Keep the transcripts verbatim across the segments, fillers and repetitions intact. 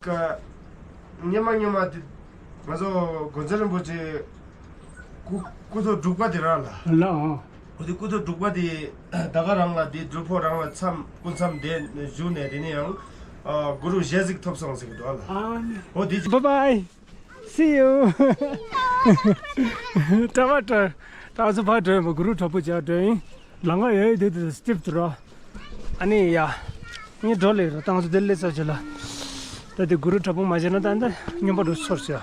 ཀ། སྙེ་མ་སྙེ་མ་དེ། ང་ཚོ་དགོན་རྩེ་རིན་པོ་ཆེ། སྐུ་སྐུ་ཐོག་འབྲུག་པ་དེ་རང་ལ། ལ་ཨང་། འོ་དེ་སྐུ་ཐོག་འབྲུག་པ་དེ། ད་ག་རང་ལ་དེ་སྒྲུབ་ཕོགས་རང་ལ་མཚམས་སྐུ་མཚམས་དེ་བཞུགས་ནས་དེ་ནས་ཡང་། གུ་རུ་ཞལ་གཟིགས་ཐོབ་སོང་ཟེར་གི་འདུག་ཨ་ལ། ཨ་ནི། འོ་དེ། Bye bye. See you. ཀྲ་བ་ཀྲ། ད་ཚོ་ཕར་འགྲོ་ཡིན་པ་གུ་རུ་དྲག་པོ་བྱས་འགྲོ་ཡིན། ལང་ཀ་ཡོད་དེ་དེ་སྟིབ་ཏུ་རོ། ཨ་ནི་ཡ། ངས་འགྲོ་ལེ་ར་ཏང་སུ་དེ་ལེ་ས་ཆེ་ལ། ད་དེ་གུ་རུ་དྲག་པོ་མ་བྱས་ན་ད་ད་སྙོམས་པ་འགྲོ་ཚོར་ཤག་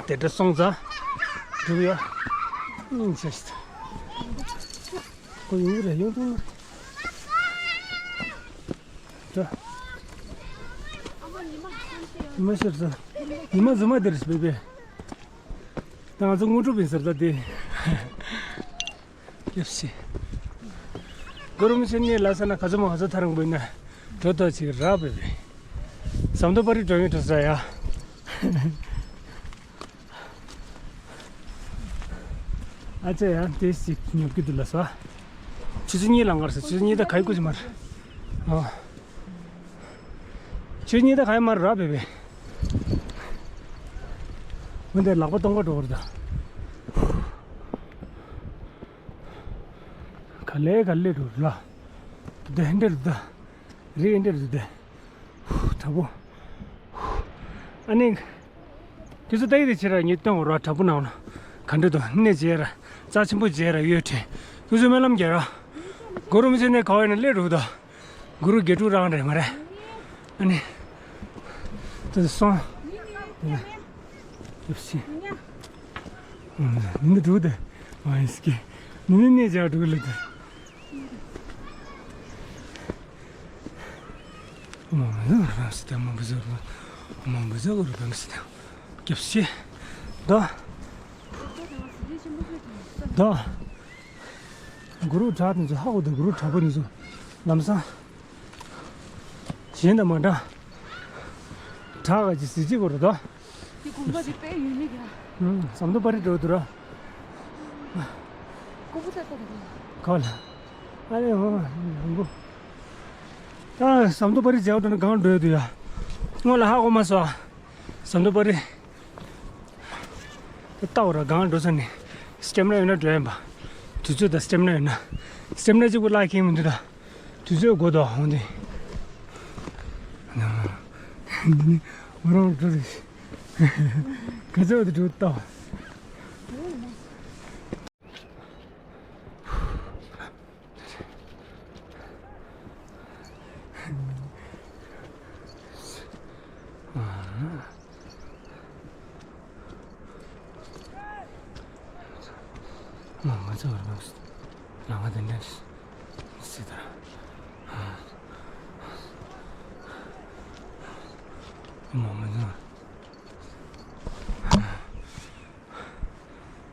དེ་འདྲ་སོང་ཙང་། འགྲུབ་ཡ། ཨིན་ཅེས། ཁོ་ཡོང་རེ་ཡོང་ཐུང་། ད། ཉི་མ་ཤར་ས། ཉི་མ་རྫུན་མ་དེར་སྦེ་སྦེ། ད་ང་ཚོ་དངོས་གྲུབ་ཡིན་ཟེར་ད་དེ། སྐྱབས་སེ། གུ་རུ་མི་ཆེན་གཉིས་ལ་ས་ན་ག་ཚོད་མ་ག་ཚོད་ཐག་རིང་པོ་ཡིན་ན། འགྲོ་ཐག་ཅིག་རག་པས་པས། ཟམ་མདོ་པ་རི་འགྲོ་ཡོད་འགྲོ་ས་ཡ། ཨ་ཅེ་ཡ་དེ་ཞིག་ཉོབ་ཀྱི་འདུག་ལ་ས། ཆུ་ཚོད་གཉིས་ལང་ཀར་ས་ཆུ་ཚོད་གཉིས་ད་ག་ཡི་ཀུ་ཅི་མར། ཨ། ཆུ་གཉིས་ད་ག་ཡི་མར་རག་པས་པས། འོན་ཏེ་ལག་པ་སྟོང་པ་འགྲོ་བར་ད། ག་ལེ་ག་ལེ་འགྲོ་ལ། དེ་འདྲ་རུ་ད། རི་འདྲ་རུ་ད། དྲག་པོ། ཨ་ནི། དུས་ཚོད་ལྟ་ཡི་དེ་ཕྱིར་ར་ཉིད་སྟོན་འོ་ར་དྲག་པོ་ནང་ལ། ག་འདྲ་དུ་གནས་རྗེས་ར། རྩ་ཆེན་པོ་རྗེས་ར་ཡོད་དྲན། དུས་ཚོད་སྨོན་ལམ་རྒྱག་ར། གུ་རུ་མི་ཆེན་ནས་ག་བ་ཡིན་ན་སླེབས་འགྲོ་ད། གུ་རུ་དགེ་ཕྲུག་རང་རེད་མ་རེད། ཨ་ནི། དེ་སོང་། ཡོད་སྲིད། ནི་འདི་འགྲོ་དེ། ཨ་ཡིན་སྐྱེ། ནི་ནི་ནས་བྱ་འགྲོ་ལེ་དེ། མ་མ་ཟ་གོ་རུ་བམ་སི་ཏེ། མ་མ་ཟ་གོ་རུ། མ་མ་ཟ་གོ་རུ་བམ་སི་ཏེ། སྐྱབས་ཤེ། ད། ད། གུ་རུ་དྲག་དེ་ཚོ་ཧ་གོ་ད། གུ་རུ་དྲག་པོ་དེ་ཚོ་ལམ་སང་གཞན་དང་མ་འདྲ། དྲག་ག་ཅི་སྲིད་ཅི་གོ་རུ་ད། དེ་དགོན་པ་དེ་དཔེ་ཡུན་རིང་ཡ། ཟམ་མདོ་པ་རི་འགྲོ་དུ་ར། ཀོ་བུ་ཏ་ཏ་རེད། ག་ལ། ཨ་རེ་ཧོ་ཧོ། ད་ཟམ་མདོ་པ་རི་མཇལ་འགྲོ་ན་གང་འགྲོ་དུ་ཡ། སྔོན་ལ་ཧ་གོ་མ་སོང་། ཟམ་མདོ་པ་རི། ད་ལྟ་བ་ར་གང་འགྲོ་ས་ནས་སི་ཊེ་མི་ན་ཡོད་ན་འགྲོ་ཡིན་པ། དུས་ཚོད་དང་སི་ཊེ་མི་ན་ཡོད་ན། སི་ཊེ་མི་ན་གཅིག་པུ་ལ་ཁེངས་མི་འདུག་ད། དུས་ཚོད་འགོར་དོ་འོང་དེ། འདི་ནི་ང་རང་འགྲོ་རེད། ག་ཚོད་དུ་འགྲོ་ལྟ་བ། མ་མ་ཚོར་བ་རང་ག་དེ་འདྲ་སྲིད་དར། མ་མ་ཚོར།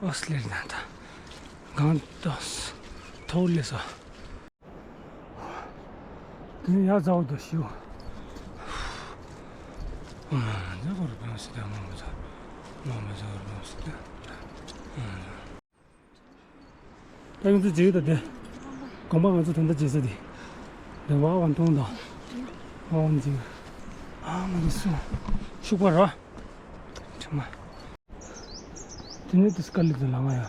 ཨོ་སི་ལེར་ན་ད་གང་ཏོ་ཐོག་ལས་སོ། དེ་ནས་ཡར་འཛེགས་དོ་ཞུ། མ་མ་ཚོར་བ་རང་སྲིད་དར། མ་མ་ཚོར། མ་མ་ཚོར་བ་རང་སྲིད་དར། ད་ཡོང་ཚུལ་ཇི་ཡོད་དེ། དགོན་པ་ང་ཚོ་ད་ལྟ་མཇལ་ས་དེ། ལེ་བ་ཝན་ཐོང་དང་། ཝ་ཝན་ཇི། ཨ་མ་ནི་སུ། ཤུག་པ་ར། ཁྲི་མ། དེ་ནས་དེ་སྐ་ལི་དུ་ལ་མ་ཡ། དེ།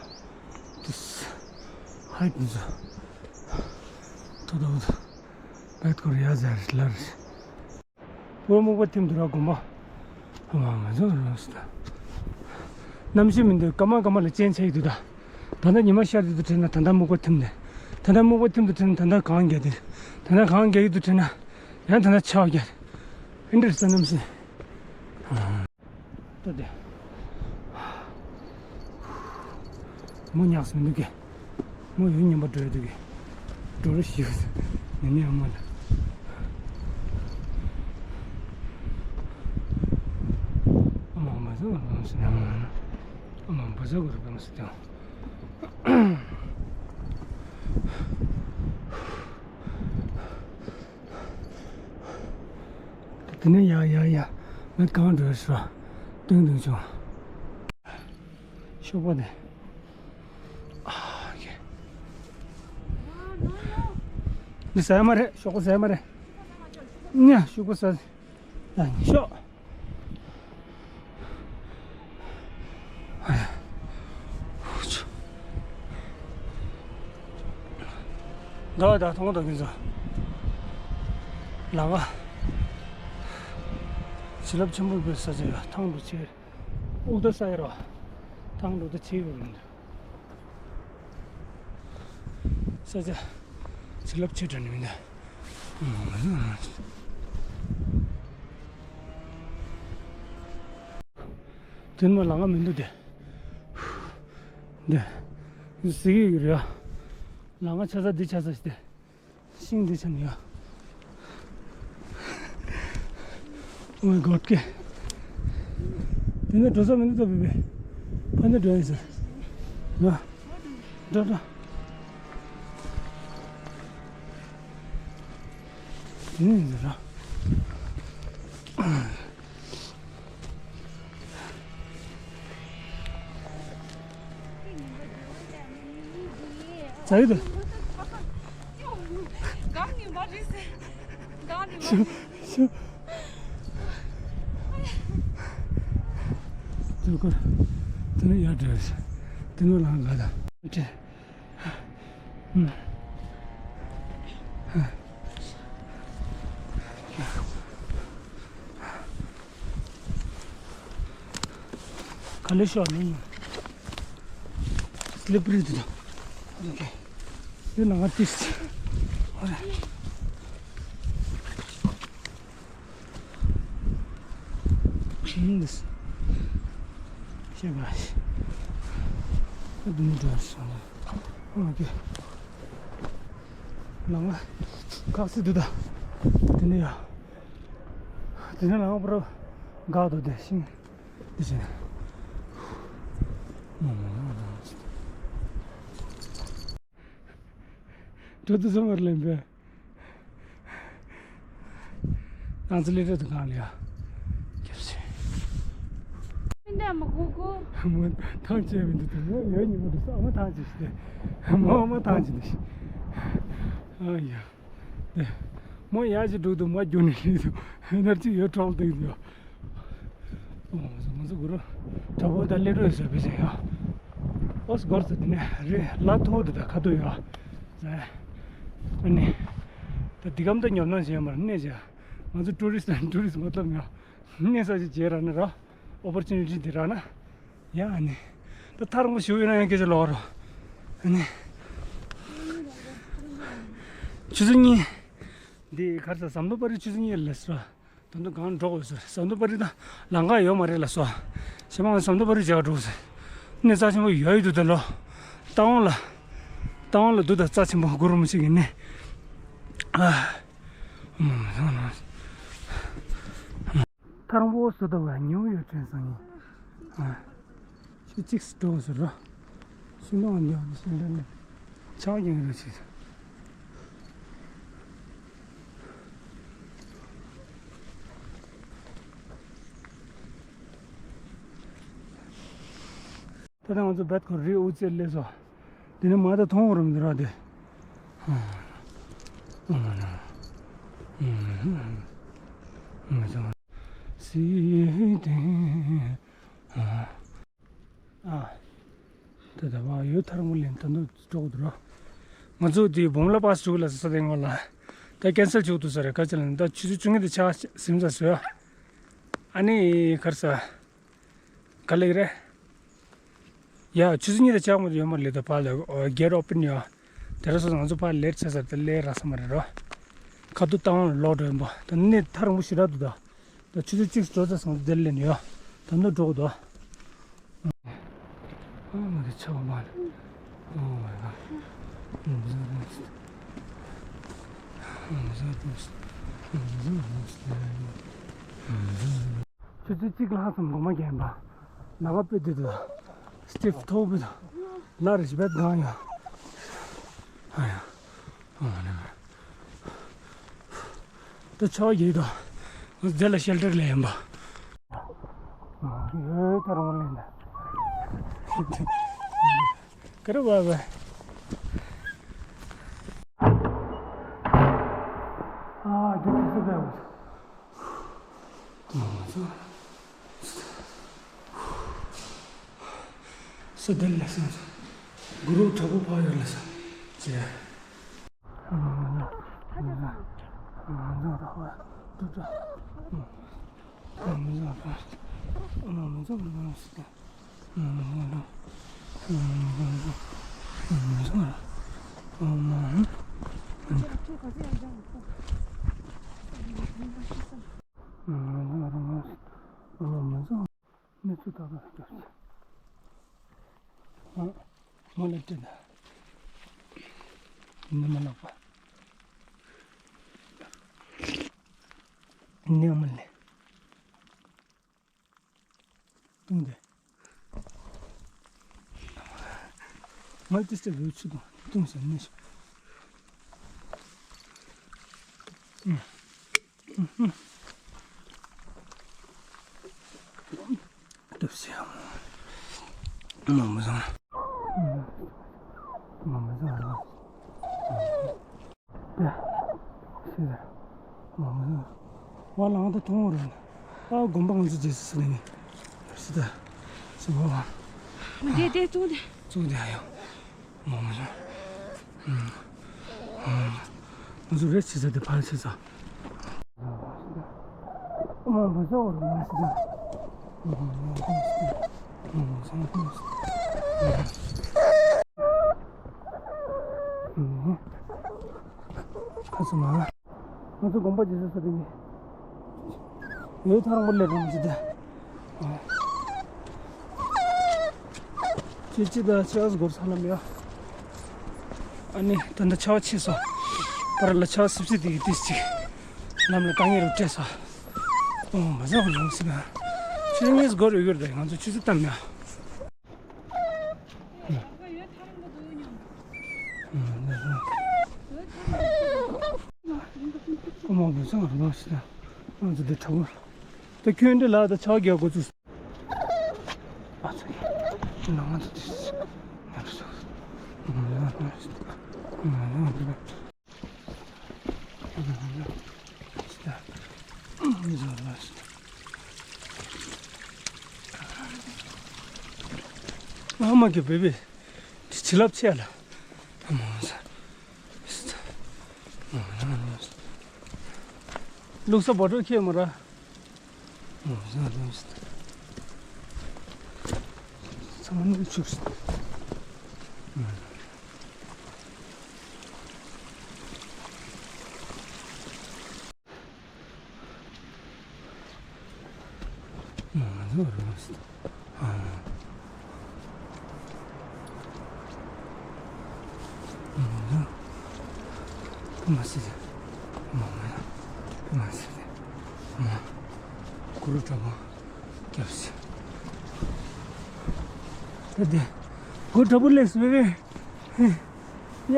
ཧའི་དེ་ཚོ། ཐོ་ཐོ་ཐོ། བེད་ཁོ་ར་ཡ་ཟེར་ལར། པོ་སྨུག་པ་ཐིམ་དུ་ར་དགོན་པ། ཨ་མ་མ་ཚོ་ར་སི་ད། གནམ་གཤིས་མི་འདུག་སྐར་མ་སྐར་མ་ལ་ཅན་ཆ་ཡི་འདུག་ད། ད་ལྟ་ཉི་མ་ཤར་དུས་དུ་དྲན་ན་ད་ལྟ་སྨུག་པ་ཐིམ་ནས། ད་ལྟ་སྨུག་པ་ཐིམ་དུ་དྲན་ན་ད་ལྟ་གངས་རྒྱག་དེ། ད་ལྟ་གངས་རྒྱག་ཡི་དུ་དྲན་ན། ཡང་ད་ལྟ་ཆར་པ་རྒྱག་ཨེ་འདྲ་རེད་ས་གནམ་གཤིས། ལྟོས་ཏེ། མོ་ཉག་སུ་མི་འདུག་གས། མོ་ཡུན་ཉམས་པ་འགྲོ་ཡི་འདུག་གས། འགྲོ་རུ་ཞིག་ནི་ནི་ཨ་མ་ལ། ཨ་མ་མ་ཟ་ག་རུ་གང་སི་ཨ་མ་ཨ་མ་མ་ཟ་ག་རུ་གང་སི་ཏེ། དེ་ནས་ཡ་ཡ་ཡ། ང་གང་འགྲོ་ཤོག་སྟོན་དུ་བྱུང་། ཤོག་པ་དེ། ཨ་ཡེ། འདི་ཟ་ཡ་མ་རེད། ཤོག་པ་ཟ་ཡ་མ་རེད། ཉ་ཤོག་པ་ཟ། ད་ཉི་ཤོག་འགའ་བ་ད་མཐོང་དང་ཁྱེད་ཚོ། ལ་ང་བྱིན་རླབས་ཆེན་པོ་ཡོད་པའི་ས་ཆ་ཡོད། ཐང་དུ་ཆེ། ཨུག་ད་ས་ཡོད་རོ། ཐང་དུ་ད་ཆེ་ཡོད་རེད། ས་ཆ་བྱིན་རླབས་ཆེ་དྲགས་ནི་མིན་ད། དེ་ནས་ལ་ང་མི་འདུག་དེ། འདི། གཟིགས་ཡོད་རེད། ལ་ང་ཆ་ས་འདི་ཆ་ས་ཞིག་སྟེ། ཤིང་འདི་ཆ་ནས་ཡོད། Oh my God ཀེ། དེ་ནས་འགྲོ་ས་མི་འདུག་ད་བི་བི། ཕ་འདི་འགྲོ་ཡིན་ཟེར། ན། འགྲོ་འགྲོ། དེ་ནས་ཡིན་ཟེར་ར། ཛ་ཡོད་དོ། ཤུ་ཤུ། དུ་ཀོ། དེ་ནས་ཡར་འགྲོ། དེ་ནས་ལ་ང་ད། ག་ལེ་ཤོག་ནི། སི་ལི་པ་རི་དེ་དང་། ཨོ་ཁེ། དེ་ནང་ང་ཏིས། ཨོ་རེད། ཁྱིམ་འདི། ཤེས་པ། ཨ་དུ་མི་འགྲོ་སོང་། ཨོ་ཁེ། ལ་ང་ཁག་སི་དུ་ད། དེ་ནས་ཡ། དེ་ནས་ལ་ང་པུ་ར་འགག་དུ་དེ་ཤིང་། དེ་བཞིན། འགྲོ་དུས་ཙམ་པར་ལེན་པས། ང་ཚོ་ལས་རེད་དུ་གང་ལ་ཡ། རྒྱབ་ཟིན། མི་འདྲ་མ་གོ་གོ། མོ་ཐང་ཆད་མི་འདུག་དུ་མོ་ཡོད་ཉིན་མོ་འདུག་ས་མོ་ཐང་ཆད་ཞིག་དེ། མོ་མོ་ཐང་ཆད་འདུག་ཤི། ཨ་ཡ། དེ། མོ་ཡ་ཞིག་འགྲོ་དུ་མོ་རྒྱུ་ནི་ལི་དུ་ནར་ཅིག་ཡོད་གྲོགས་དེ་ཡོད། ང་ཚོ་གུ་རུ་གྲོགས་པོ་ད་ལས་རོགས་ཟེར་བའི་ཟེར་ཡ། ཨོ་སྒོར་ཚོ་དེ་ནས་རི་ལ་ཐོག་དེ་ད་ཁ་ཐུག་ཡོད། ཨ་ནི། ད་འདི་གམ་ད་ཉོབ་ནང་བྱས་མར་གནས་བྱས། ང་ཚོ་ཊུ་རི་སི་ཊི་ཊུ་རི་སི་ཊི་མ་ཐོབ་ཡ། གནས་ས་ཞིག་བྱས་ར་ན་ར། ཨོ་པོར་ཅུ་ནི་ཊི་དེ་རག་ན། ཡ་ཨ་ནི། ད་ཐར་མོ་ཞུ་ཡོད་ན་ཡང་སྐད་ཆ་ལོག་རོ། ཨ་ནི། ཆུ་ཚོད་གཉིས། འདི་གར་ས་ཟམ་མདོ་པ་རི་ཆུ་ཚོད་གཉིས་ལས་སོ། ད་དུང་གང་འགྲོ་དགོས་ཟེར། ཟམ་མདོ་པ་རི་ད་ལམ་ཁ་ཡོད་མ་རེད་ལ་སོ། ཞེ་མ་ཟམ་མདོ་པ་རི་རྒྱག་འགྲོ་ཟེར། གནས་རྩ་ཆེན་པོ་ཡོད་ཡོད་དུ་ད་ལོ། རྟ་དབང་ལ། རྟ་དབང་ལ་འདུག་ད་རྩ་ཆེན་པོ་གུ་རུ་མི་ཞིག་གི་གནས། ཨ། ཐར་མོ་སུ་ད་བ་ཉུང་ཡོད་དྲན་སང་ཡིན། ཨ། ཆུ་གཅིག་སུ་འགྲོ་ཟེར་རོ། ཤིང་སྡོང་འདི་ཡང་ཤིང་སྡོང་ནི། ཆག་ཡིན་རོ་ཆེ། ད་ལྟ་ང་ཚོ་བེད་ཁོ་རི་དབུ་རྩེར་སླེབས་སོང་། འདི་ནི་མ་ད་མཐོང་རུ་མི་འདུག་ར་དེ། ཨ། ཨ། ཨ། ཨ། ཨ། ཨ། སི་ཏེ། ཨ། ཨ། ད་ད་བ་ཡོད་ཐར་མོ་ལེན་ད་འདུག་འགྲོ་གི་འདུག་ར། ང་ཚོ་དེ་བོམ་ལ་པཱ་སི་འགྲོ་གི་ལ་ས་ས་དེ་ངོ་ལ། ད་ཀན་སེལ་བྱུག་འདུག་ས་རེད་ཁ་ཅིག་ལ་ད་ཆུ་ཚོད་བཅུ་གཉིས་དེ་ཆ་ཟིན་ས་སོ། ཨ་ནི་གར་ས། ག་ལེགས་རེད། ཡ་ཆུ་ཚོད་གཉིས་དང་ཕྱེད་མ་ཡོད་མ་རེད་ད་ཕར་ལ་གེ་ཊི་ཨོ་པན་ཡོད། དེ་ར་སོ་ང་ཚོ་ཕར་ལེ་ཊི་ཆགས་ཚར་ད་སླེབས་རག་ས་མ་རེད་རོ། ཁ་ཐུག་བཏང་བ་ལོག་འགྲོ་ཡིན་པ་ད་གནས་ཐར་མོ་ཞེ་དྲག་འདུག་ད། ད་ཆུ་ཚོད་གཅིག་འགྲོ་ཚར་སོང་དེར་སླེབས་ནས་ཡོད། ད་ནུབ་འགྲོ་གི་འདུག་ཨ་མ་གི་ཆགས་པ་མ་ལ། Oh my God. ཆུ་ཚོད་གཅིག་ལྷག་ཙམ་འགོར་མ་རྒྱག་པ། ལ་ཁ་དཔེ་བདེ་འདུག་སི་ཊིབ་མཐོ་པོ་འདུག་ལ་རི་ཞིག་བེད་གང་ཡོད། ཨ་ཡ། ཨོ་ནི། ད་ཆོག་ཡིན་དོ། རྫས་ལ་ཤེལ་ཏྲག་ལས་ཡིན་པ། ཡོད་ད་རུང་ལེན་ད། ཀ་རུ་བ་བ། ཨ་འདི་དུས་སུ་བས། ས་དེར་ལ་སོང་། གུ་རུ་དྲག་པོ་ཕར་ཡོད་ལ་སོང་། ཅེས། གནས་ཚུལ་ཏག་ཏག་སྐྱོར་ཅིག་ཨ། མོ་ལ་སྤྲད་ད། ནི་མ་ལགས་པ། ནི་མ་ལས། བཏུང་སྟེ། ང་ཏི་སྟེ་བེའུ་ཆུ་དང་བཏུང་ཟེར་ནི་ཞིག་ཏབ་སེ་ཡང་། མ་མ་བཟང་། མ་མ་བཟང་ར། ཏེ། སེ་ཟེར། མ་མ་བཟང་། བ་ལང་ད་མཐོང་བ་རེད། ཨ་དགོན་པ་ང་ཚོ་རྗེས་སུ་ཟེར་ནས། སི་ད། སི་བ་བ། དེ་དེ་བཙུགས་ཏེ། བཙུགས་ཏེ་ཨ་ཡོ། མ་མ་བཟང་། ང་ཚོ་རེ་ཆེ་ས་དེ་ཕར་ཆེ་ས། མ་མ་བཟང་བར་མ་སི་ད། མ་མ་བཟང་སི་ད། མ་མ་བཟང་སི་ད། ཁ་སུ་མ། ང་ཚོ་དགོན་པ་རྗེས་སུ་ས་དེ་ནི། ཡོད་ཐང་པོ་ལས་རང་སི་ད། ཅི་ཅི་ད་ཆ་སྒོར་ས་ལམ་ཡ། ཨ་ནི་ད་ལྟ་ཆར་པ་ཆེ་སོང་། པར་ལ་ཆར་པ་སིབ་སིབ་དེ་གི་ཏིས་ཅིག་ལམ་ལ་དཀའ་ངལ་རུ་སྤྲད་སོང་། ཨོ་མ་ཟ་བ་ལོང་སི་ན། ཆུ་ཚོད་གཉིས་སྒོར་ཡོད་རེད། ང་ཚོ་ཆུ་ཚོད་བཏང་ཡ། ཨོ་མ་མ་ཟ་བ་ལོང་སི་ན། ང་ཚོ་འདི་དྲ་བ། ད་ཁྱོད་འདི་ལ་ད་ཆར་པ་རྒྱག་འགོ་ཚུགས། ཨ་ཙི། ནང་ང་ཚོ་དེ། ང་ཚོ། ང་ཚོ། ཨ་མ་གི་བེ་བེ། བྱིན་རླབས་ཆེ་ལ། ཨ་མ་ཟ། ལུག་ས་བོ་ཊོ་ཁྱེར་མ་ར། ཚང་མ་ནི་ཆུ། མ་སི་ཏེ། མ་མ་ཡ། མ་སི་ཏེ། མ། གུ་རུ་དྲག་པོ་སྐྱབས་སུ། ད་དེ། གུ་རུ་དྲག་པོ་སླེབས་སོང་བེ་བེ། ཡ།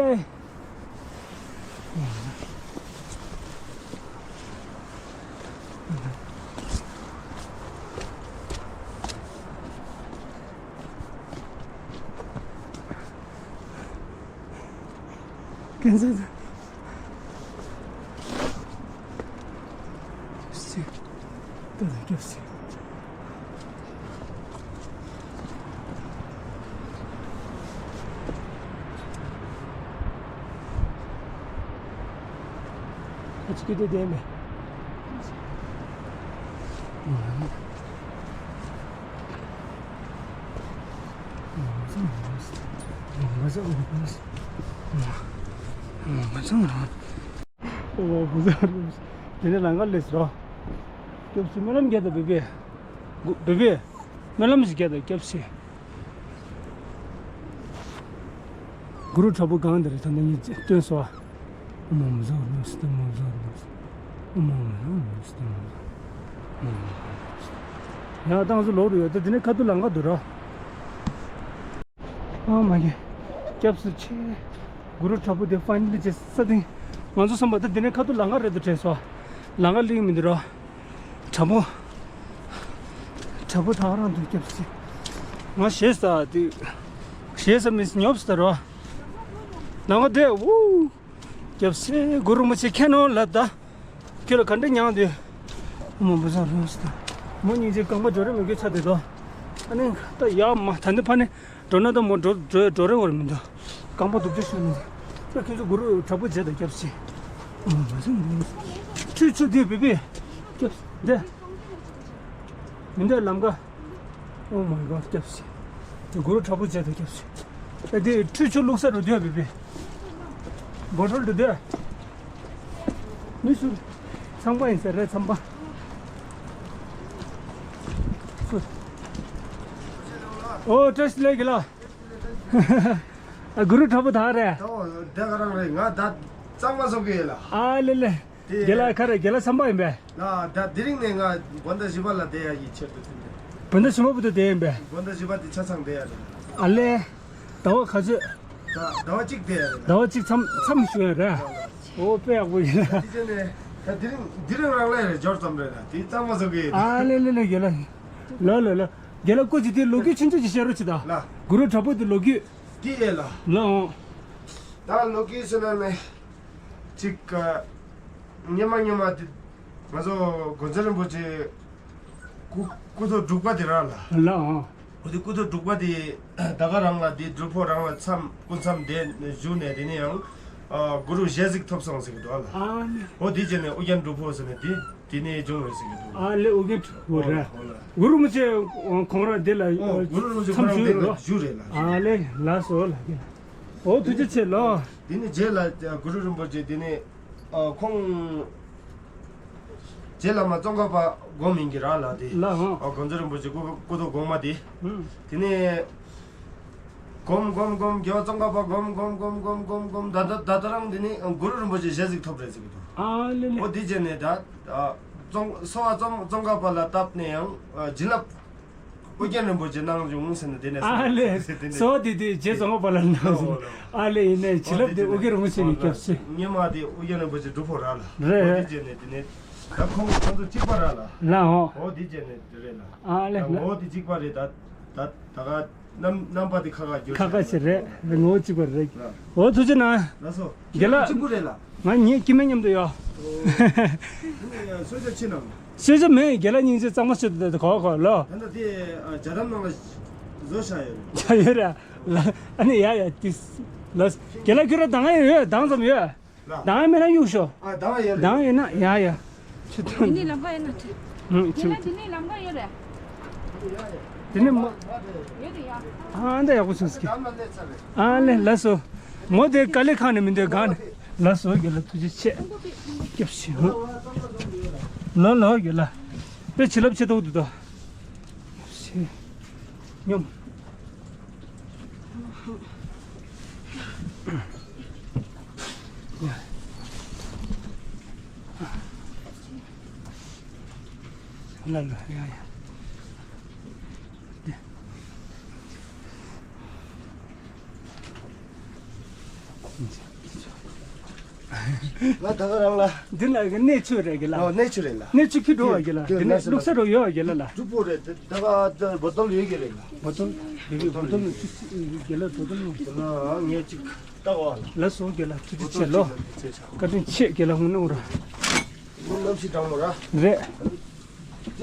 ཀན་སར་དང་། སི། ད་ལྟ་སྐྱོབ་སི། ཨ་ཅི་ཀི་དེ་དེ་མེ། དེ་ནས་ལམ་ཁ་སླེབས་སོང་། སྐྱབས་སུ་སྨོན་ལམ་རྒྱག་དང་བེ་བེ། བེ་བེ། སྨོན་ལམ་ཞིག་རྒྱག་དང་སྐྱབས་སུ། གུ་རུ་དྲག་པོ་གང་དེ་རེད། ད་ནི་ངས་སྟོན་སོང་། ཨོཾ་ཨོཾ་བཛྲ་ཨོཾ་སི་ཏཱ་ཨོཾ་བཛྲ་ཨོཾ་སི་ཏཱ་ཨོཾ་ཨོཾ་བཛྲ་ཨོཾ་སི་ཏཱ་ཨོཾ་བཛྲ། ཡང་ཏང་སུ་ལོག་རུ་ཡོད་ད། དེ་ནས་ཁ་ཐུག་ལམ་ཁ་འདུག་ར། ཨ་མ་གི། སྐྱབས་སུ་མཆི། གུ་རུ་དྲག་པོ་དེ་ཕ་ནི་ལི་ཅེ་ས་སྟེང་། ང་ཚོ་བསམ་པ་ད་དེ་ནས་ཁ་ཐུག་ལམ་ཁ་རེད་དུ་དྲན་སོང་། ལམ་ཁ་ལིང་མི་འདུག་ར། དྲག་པོ། དྲག་པོ་ད་རང་འདུག་སྐྱབས་སུ་མཆི། ང་ཞེད་ས་དེ། ཞེད་ས་མི་ཉོབ་ས་ར། ནང་ང་དེ་ཝུ། སྐྱབས་སུ་མཆི། གུ་རུ་མི་ཆེ་ཁྱེད་ནོ་ལབ་ད། ཁྱོད་ལ་ག་འདྲ་མྱངས་དུས། མོ་བུ་ཚང་རུང་སྟེ། མོ་སྙིང་རྗེ། རྐང་པ་འགྲོ་རེ་མི་དགོས་ཆ་དེ་དོ། ཨ་ནི་ད་ཡ་མ་ད་འདི་ཕ་ནི་འགྲོ་ན་ད་མོ་འགྲོ་འགྲོ་འགྲོ་རེ་བར་མི་འདུག་རྐང་པ་སྡུག་ཅག་ཤོར་ནས། ད་ཁྱོད་ཚོ་གུ་རུ་དྲག་པོ་བྱས་དང་སྐྱབས་སེ། མོ་བུ་ཚང་རུང་སྟེ། ཁྱོད་ཚོ་འདི་བི་བི། སྐྱབས་འདི། མི་འདོད་ལམ་ཀ། Oh my God, སྐྱབས་སེ། དེ་གུ་རུ་དྲག་པོ་བྱས་དང་སྐྱབས་སེ། ཨ་དེ་ཁྲུས་ཆུ་བླུགས་ས་རུ་སྡོད་བི་བི། བོ་ཊོལ་དུ་སྡོད། མི་ཤོར། ཚང་པ་ཡིན་ཟེར་རེད་ཚང་པ། ཨོ་བཀྲ་ཤིས་བདེ་ལེགས་ལགས། ཨ་གུ་རུ་དྲག་པོ་དག་རེད། ད་འོ་དེ་ག་རང་རེད། ང་ད་གཙང་མ་བཟོ་གི་ཡོད་ལ། ཨ་ལེ་ལེ། དེ་རྒན་ལགས་ག་རེ་རྒན་ལགས་ཚང་པ་ཡིན་པས། ལ་ད་དེ་རིང་ནས་ང་དགོང་དག་བཞི་པ་ལ་བསྡད་ཡ་ཡི་ཆེད་དུ་ཐུག་ནས། དགོང་དག་བཞི་པ་བར་དུ་བསྡད་ཡིན་པས། དགོང་དག་བཞི་པ་དེ་ཆ་ཚང་བསྡད་ཡ་རེད། ཨ་ལེ། ཟླ་བ་ག་ཚོད། ད་ཟླ་བ་གཅིག་བསྡད་ཡ་རེད། ཟླ་བ་གཅིག་མཚམས་མཚམས་ཞུ་ཡ་རེད། ཨོ་དཔེ་ཡག་པོ་ཡིན་ལ། དེ་བྱས་ནས་ད་དེ་རིང་དེ་རིང་རང་ལ་ཡ་རེད། འབྱོར་ཙམ་རེད་ལ་དེ་གཙང་མ་བཟོ་གི་ཡོད། ཨ་ལེ་ལེ་ལེ་རྒན་ལགས། ལ་ལ་ལ། རྒན་ལགས་སྐུ་མཁྱེན་དེ་ལོ་རྒྱུས་ཆུང་ཆུང་ཅིག་བཤད་རོགས་བྱེད་ད། ལ། གུ་རུ་དྲག་པོ་དེ་ལོ་རྒྱུས། དེ་ཡས་ལ། ལ་ཨོ། ད་ལོ་རྒྱུས་ཟེར་ན་ནི། གཅིག་སྔོན་མ་སྔོན་མ་དེ་ང་ཚོ་དགོན་རྩེ་རིན་པོ་ཆེ་སྐུ་སྐུ་ཐོག་འབྲུག་པ་དེ་རང་ལ། ལ་ཨང་། འོ་དེ་སྐུ་ཐོག་འབྲུག་པ་དེ་ད་ག་རང་ལ་དེ་སྒྲུབ་ཕུག་རང་ལ་མཚམས་སྐུ་མཚམས་དེ་བཞུགས་ནས། དེ་ནས་ཡང་ཨ་གུ་རུ་ཞལ་གཟིགས་ཐོབ་སོང་ཟེར་གི་འདུག་ཨ་ལ། ཨ་ནི། འོ་དེ་བྱས་ནས་ཨོ་རྒྱན་སྒྲུབ་ཕུག་ཟེར་ནས་དེ་དེ་ནས་བྱུང་བས་ཟེར་གི་འདུག་ཨ་ལེ་ཨོ་རྒྱན་སྒྲུབ་ཕུག་རེད། འོ་ལ། གུ་རུ་རིན་པོ་ཆེ་ཁོང་རང་དེ་ལ་འོ་གུ་རུ་རིན་པོ་ཆེ་ཁོང་མཚམས་རང་དེ་ལ་བཞུགས་རེད་ལ། ཨ་ལེ་ལགས་སོ་ལགས། ཨོ་ཐུགས་རྗེ་ཆེ་ལོ། དེ་ནས་རྗེས་ལ་གུ་རུ་རིན་པོ་ཆེ་དེ་ནས་ཨ་ཁོང་རྗེ་བླ་མ་ཙོང་ཁ་པ་སྒོམ་ཡིན་གྱི་ར་ལ་དེ། ལ་ཧང་། ཨ་དགོན་རྩེ་རིན་པོ་ཆེ་སྐུ་སྐུ་ཐོག་གོང་མ་དེ། ཧུམ། དེ་ནས་སྒོམ་སྒོམ་སྒོམ་རྒྱལ་བ་ཙོང་ཁ་པ་སྒོམ་སྒོམ་སྒོམ་སྒོམ་སྒོམ་སྒོམ་ད་ད་ད་ད་རང་དེ་ནས་གུ་རུ་རིན་པོ་ཆེ་ཞལ་གཟིགས་ཐོབ་རེད་ཟེར་གི་འདུག་ཨ་ལེ་ལེ། ཨོ་དེ་རྗེས་ནས་ད་ཨ་ཙོང་གསོལ་བ་ཙོང་ཙོང་ཁ་པ་ལ་བཏབ་ནས་ཡང་ཨ་བྱིན་རླབས། ཨོ་རྒྱན་རིན་པོ་ཆེ་གནང་བྱུང་ཟེར་ནས་དེ་ནས། ཨ་ལེ། དེ་ནས་སོ་དེ་དེ་རྗེ་ཙོང་ཁ་པ་ལ་གནང་། ཨོ་ལེ། ཨ་ལེ་ཡིན་ནའི་བྱིན་རླབས་དེ་ཨོ་རྒྱན་རིན་པོ་ཆེ་གི་སྐྱབས་སུ། སྔོན་མ་དེ་ཨོ་རྒྱན་རིན་པོ་ཆེ་སྒྲུབ་ཕུག་ར་ལ། རེད། ཨོ་དེ་རྗེས་ནས་དེ་ནས་ད་ཁོང་ཁོང་ཚོ་གཅིག་པ་ར་ལ། ལ་ཨོ། ཨོ་དེ་རྗེས་ནས་དེ་རེད་ལ། ཨ་ལེ་ད་ལ། ཨོ་དེ་གཅིག་པ་རེད། ད་ད་ད་ག་རྣམ་རྣམ་པ་དེ་ཁ་ཁ་བསྒྱུར་ཁ་ཁ་ཞིག་རེད། ངོ་བོ་གཅིག་པ་རེད། ལ། ཨོ་ཐུགས་རྗེ་གནང་། ལགས་སོ། རྒན་ལགས། གཅིག་པུ་རེད་ལ། ང་ངའི་སྐྱེ་དམན་མཉམ་དུ་ཡོད། ཨོ། དེ་ནས་གསོལ་ཇ་ཕྱིན་ནམ། གསོལ་ཇ་མེད། རྒན་ལགས་སྙིང་རྗེ། གཙང་མ་ཤོད་དེ་གོ་གོ་ལོ། ད་ལྟ་དེ་ཨ་ཇ་དམ་ནང་ལ་བཟོ་བཞག་ཡོད་རེད། བཞག་ཡོད་རེད་ལ། ཨ་ནི་ཡ་ཡ་དེ་ལ། རྒན་ལགས་ཁྱོད་རང་དང་ཡོད་ཡོད་དང་ཙམ་ཡོད། ལ། དང་མེད་ན་གཡུག་ཤོག་དང་ཡོད་རེད། དང་ཡོད་ན་ཡ་ཡ། ཁྱོད་དེ་ནས་ལམ་ཁ་ཡོད་ན་ཁྲིད། ཨང་ཁྱོད། དེ་ནས་དེ་ནས་ལམ་ཁ་ཡོད་རེད། དེ་ནས་མ། ཡོད་རེད་ཡ། ཨ་འདྲ་ཡག་པོ་བྱུང་ཟིག་ཨ་ལེ་ལགས་སོ། མོ་དེ་དཀའ་ལས་ཁག་ནས་མི་འདོད་གང་ནས། ལགས་སོ་རྒན་ལགས་ཐུགས་རྗེ་ཆེ། སྐྱབས་ཞེ་ཧོ། ལོ་ལོ་རྒན་ལགས། དཔེ་བྱིན་རླབས་ཆེ་ཏོག་འདུག་ད། ཞེ། སྙོམས། ལ་ལ་ཡ་ཡ། ང་ད་ག་རང་ལ། འདི་ལ་གི་གནས་ཆུ་རེད་གི་ལ། ཨོ་གནས་ཆུ་རེད་ལ། གནས་ཆུ་ཁྱི་འགྲོ་བ་གི་ལ། འདི་ལ་བླུག་ས་རོ་ཡོད་གི་ལ་ལ། སྒྲུབ་ཕུག་རེད། ད་ག་ད་བོ་ཏོལ་ཡོད་གི་རེད་ལ། བོ་ཏོལ་ཡོད་གི། བོ་ཏོལ་ནང་ཆུ་གི་ལ། བོ་ཏོལ་ནང་། ད་ལ་ངས་ཅིག་ལྟ་བ་ལ། ལ་སོ་གི་ལ་ཐུགས་རྗེ་ཆེ་ལོ། བཀའ་དྲིན་ཆེ་གི་ལ། དངོས་གནས་ར། དངོས་གནས་ཤི་དྲང་མོ་ར། རེད། ད་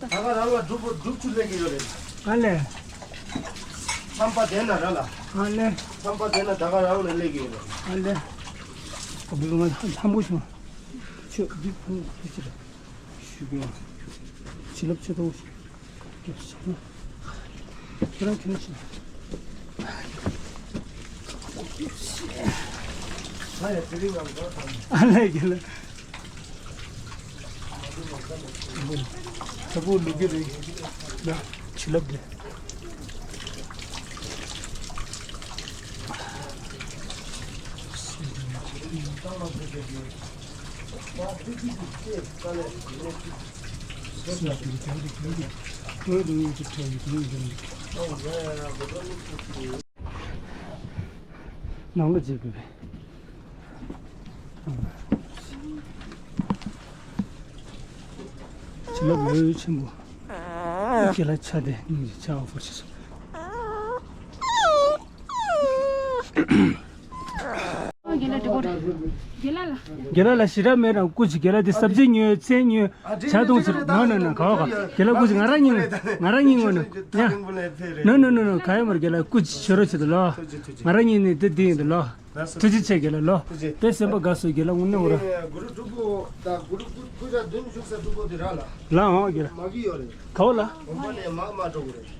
ག་རང་ལ་སྒྲུབ་སྒྲུབ་ཆུ་སླེབས་ཀྱི་ཡོད་རེད། ཨ་ལེ། མཚམས་པ་དེ་ན་ར་ལ། ཨ་ལེ། མཚམས་པ་དེ་ན་ད་ག་རང་ལ་སླེབས་ཀྱི་ཡོད་རེད། ཨ་ལེ། ཨ་བུ་ང་ལྷམ་པོ་བྱུང་། ཆུ་འདི་ཕུང་འདི་ཅི་རེད། ཞུ་གི་ཡོང་། བྱིན་རླབས་ཆེ་ཏོག་ཁྱེད་རང་ཁྱེར་ནས་ཤོག་ཨ་ལས་ཀྱི་ལ། ས་བུ་ལུག་གི་རེད། ལ་བྱིན་རླབས་དེ། ནང་ལ་འཛུལ་དགོས་པས། བྱིན་རླབས་འོད་ཆེན་པོ། ཁྱེད་ལ་ཆ་དེ་སྙིང་རྗེ་ཆ་བ་ཕོར་ཆེ་སོང་། རྒན་ལགས་ལ། རྒན་ལགས་ལ་ཞེ་དྲག་མེད་རང་སྐུ་མཁྱེན། རྒན་ལགས་དེ་སབ་ཇི་ཉོས་ཚལ་ཉོས་ཇ་འཐུང་ཟེར། ནོ་ནོ་ནོ། ག་བ་ག་རྒན་ལགས་སྐུ་མཁྱེན། ང་རང་ཉིད་ང་རང་ཉིད་ངོ་ནོ་ཡ། ནོ་ནོ་ནོ་ནོ། ག་ཡོད་མ་རེད། རྒན་ལགས་སྐུ་མཁྱེན་ཆོས་རོགས་བྱེད་དོ་ལོ། ང་རང་ཉིད་ནི་དེ་འདི་ཡིན་དོ་ལོ། ཐུགས་རྗེ་ཆེ་རྒན་ལགས་ལོ། ཐུགས་རྗེ། དཔེ་སེམས་པ་དགའ་སོང་རྒན་ལགས་དངོས་གནས་འོ་ར། གུ་རུ་སྒྲུབ་ཕུག་དང་གུ་རུ་སྐུ་སྐུ་ཕྱག་བདུན་བཞུགས་ས་སྒྲུབ་ཕུག་དེ་རག་ལ། ལ་འོང་རྒན་ལགས། མ་གི་ཡོད་རེད། ག་བ་ལ། དགོན་པ་ནས་མར་མར་འགྲོ་དགོས་རེད།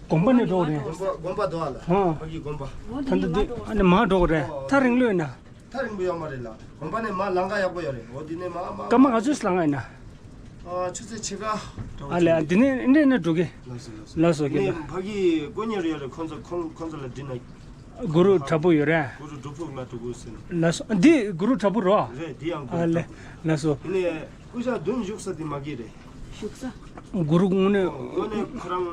དགོན་པ་ནས་འགྲོ་དགོས་རེད། དགོན་པ་དགོན་པ་དོ་ཨ་ལ། ཧོ། ཕ་གི་དགོན་པ། ད་ལྟ་འདི་ཨ་ནི་མར་འགྲོ་དགོས་རེད། ཐག་རིང་ལོས་ན། ཐག་རིང་པོ་ཡོད་མ་རེད་ལ། དགོན་པ་ནས་མར་ལམ་ཁ་ཡག་པོ་ཡོད་རེད། འོ་འདི་ནས་མར་མར། སྐར་མ་ག་ཚོད་ལམ་ཁ་ཡིན་ན། ཨ་ཆུ་ཚོད་ཕྱེད་ཀ། ཨ་ལས། ཨ་འདི་ནས་འདི་ནས་འགྲོ་གི། ལགས་སོ་ལགས་སོ། ལགས་སོ་རྒན་ལགས། ཕ་གི་དཀོན་གཉེར་ཡོད་རེད། ཁོང་ཚོ་ཁོང་ཁོང་ཚོ་ལ་འདྲི་ན། གུ་རུ་བྲག་ཕུག་ཡོད་རེད། གུ་རུ་སྒྲུབ་ཕུག་ལ་འགྲོ་དགོས་ཟེར། ལགས་སོ། འདི་གུ་རུ་བྲག་ཕུག་རོ། རེད། འདི་ཡང་གུ་རུ་བྲག་ཕུག་ཨ་ལས། ལགས་སོ། ཡིན་ནའི་སྐུ་ཞབས་བདུན་བཞུགས་ས་དེ་མ་གི་རེད། བཞུགས་ས། གུ་རུ་དངོས་གནས། དངོས་གནས་ཁོ་རང་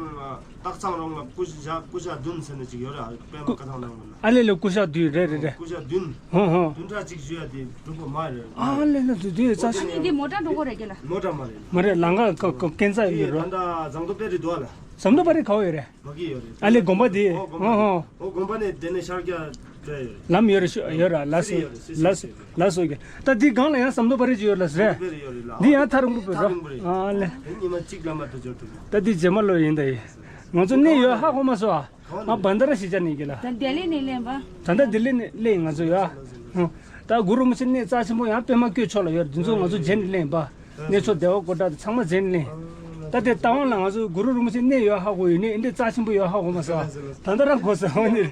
སྟག་ཚང་རོང་ལ་སྐུ་ཞབས་སྐུ་ཞབས་བདུན་ཟེར་ནས་ཅིག་ཡོད་རེད། པད་མ་བཀའ་ཐང་ནང་ལ། ཨ་ལས་ལས། སྐུ་ཞབས་བདུན་རེད་རེད་རེད། སྐུ་ཞབས་བདུན། ཧོ་ཧོ། བདུན་ཕྲག་གཅིག་བཞུགས་ཡ་དེ་སྒྲུབ་པ་མ་རེད། ཨ་ལས་ལས། དེ་དེ་རྩ་ཤི། ཨ་ནི་འདི་མོ་ཊ་འགྲོ་གོ་རེད་རྒན་ལགས། མོ་ཊ་མ་རེད། མ་རེད། ལམ་ཁ་ཀ་ཀ་ཀན་ས་ཡོད་རོ། ད་ལྟ་ཟམ་གདོང་དཔལ་རི་འདུག་ཨ་ལ། ཟམ་གདོང་དཔལ་རི་ག་བ་ཡོད་རེད། མ་གི་ཡོད་རེད། ཨ་ལས་དགོན་པ་དེ། ཨོ་དགོན་པ། ཧོ་ཧོ། ཨོ་དགོན་པ་ནས་དེ་ནས་ཤར་རྒྱག་འགྲོ་ཡ་ཡོད་རེད། ལམ་ཡོད་རེད། ཤོ་ཡོད་ར། ལགས་སོ་ལགས་སོ་ལགས་སོ་རྒན། ད་འདི་སྒང་ལ་ཡང་ཟམ་གདོང་དཔལ་རི་ཅིག་ཡོད་ར་ཟེར། དཔལ་རི་ཡོད་རེད་ལ། འདི་ཡང་ཐག་རིང་པོ་བོད་རོ། ཨ་ལས། དེ་ཉི་མ་གཅིག་ལ་མ་ཐུག་འབྱོར་ཐུབ། ད་འདི་རྗེས་མ་ལོ་ཡིན་ད་ཡིན། ང་ཚོ་གནས་ཡོད་ཧ་གོ་མ་སོང་ཨ། ང་བན་དར་གཞིས་ཆགས་ནས་གི་ལ། ད་ལྡི་ལི་ནས་སླེབས་པ། ད་ལྟ་ལྡི་ལི་ནས་སླེབས་ང་ཚོ་ཡ། ཧུ། ད་གུ་རུ་རིན་པོ་ཆེ་གནས་རྩ་ཆེན་པོ་ཡང་པད་མ་བཀོད་ཕྱོགས་ལ་ཡོད་རེད། འདི་ཚོ་ང་ཚོ་རྗེས་ནས་སླེབས་པ། གནས་མཆོག་བདེ་བ་སྒོ་བྲག་དེ་ཚང་མ་རྗེས་ནས་སླེབས། ད་དེ་ལྟ་བ་ལ་ང་ཚོ་གུ་རུ་རིན་པོ་ཆེ་གནས་ཡོད་ཧ་གོ་ཡོད་ནས་འདི་རྩ་ཆེན་པོ་ཡོད་ཧ་གོ་མ་སོང་ཨ། ད་ལྟ་རང་གོ་སོང་ཨ་ནི།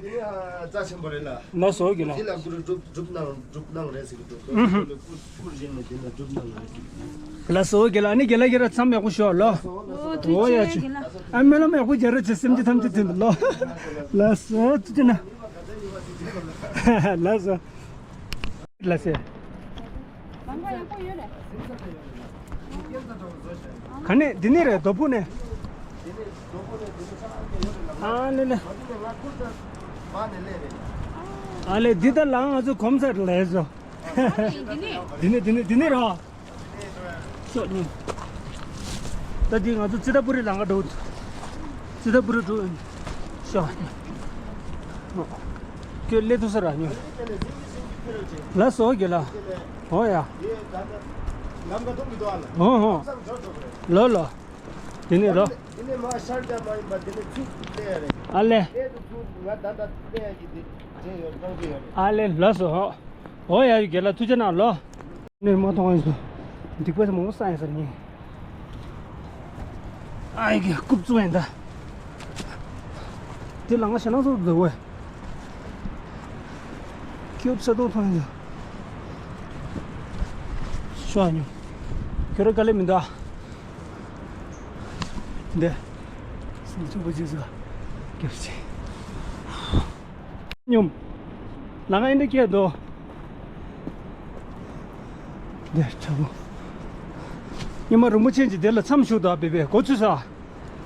རྩ་ཆེན་པོ་རེད་ལ། ལགས་སོ་གི་ལ། འདི་ལ་གུ་རུ་སྒྲུབ་སྒྲུབ་གནང་སྒྲུབ་གནང་རེད་ཟེར་གི་འདུག་ཨུ་ཧུ། སྐུ་སྐུ་བཞེངས་ནས་འདི་ལ་སྒྲུབ་གནང་རེད་ཟེར་གི། ལགས་སོ་གི་ལ། ཨ་ནི་གི་ལ་གི་ར་མཚམས་ཡག་པོ་ཞོག་ལོ། ཨོ་ཐུགས་རྗེ་ཆེ་གི་ལ། ཨ་སྨོན་ལམ་ཡག་པོ་རྒྱག་རོགས་བྱེད། སེམས་ཅན་ཐམས་ཅད་དོན་དུ་ལོ། ལགས་སོ་ཐུགས་རྗེ་གནང་། ལགས་སོ། ལགས་སོ། ག་ནས་འདི་ནས་རེད། རྡོ་ཕུག་ནས། ཨ་ལེ་ལེ། ཨ་ལེ་འདི་ལྟར་ལངས་ང་ཚོ་གོམས་ཚར་ལས་བཟོ། འདི་ནས་འདི་ནས་འདི་ནས་ར། ཤོག་ནི། ད་འདི་ང་ཚོ་ཙི་ཏ་པུ་རི་ལམ་ཁ་འགྲོ། ཙི་ཏ་པུ་རི་འགྲོ། ཤོག་ནི། ཁྱོད་སླེབས་ཐུབ་ས་ར་ཉོ། ལགས་སོ་གི་ལ། ཨོ་ཡ། ཨོ་ཧོ། ལོ་ལོ། དེ་ནས་རོ། དེ་ནས་མ་ཤར་རྒྱག་མ་ཡིན་པ་དེ་ནས་ཚིག་ལྟ་ཡ་རེད། ཨ་ལེ། ལྟ་དུ་ཚུར་ང་ད་ལྟ་ལྟ་ཡ་གི་དེ་དེ་ཡོད་གཏོང་གི་ཡོད་རེད། ཨ་ལེ་ལགས་སོ་ཧོ། ཨོ་ཡ་ཡུ་རྒན་ལགས་ཐུགས་རྗེ་གནང་ལོ། ནས་མ་མཐོང་བ་ཡིན་སོ། སྡིག་པ་མང་པོ་བསགས་ཡིན་ཟེར་ངས། ཨ་ཡི་གེ་རྐུབ་བཙུགས་ཡིན་ད། དེ་ལ་ང་ཞེད་སྣང་ཚོར་འདུག་བས། ཁྱོད་ས་དོང་ཐོན་ཡོད། ཤོག་ཉོ། ཁྱོད་ར་དཀའ་ལས་མི་འདུག་ཨ། འདི། སེམས་ཆུང་པོ་བྱེད་ཟེར། སྐྱབས་ཆེ། སྙོམས། ལ་ང་ཨེ་འདྲ་སྐྱེས་འདུག་འདི་དྲག་པོ། སྙེ་མ་རིན་པོ་ཆེ་གྱི་དེ་ལ་མཚམས་བཞུགས་འདུག་ཨ། བེ་བེ་གོ་ཚུད་ས།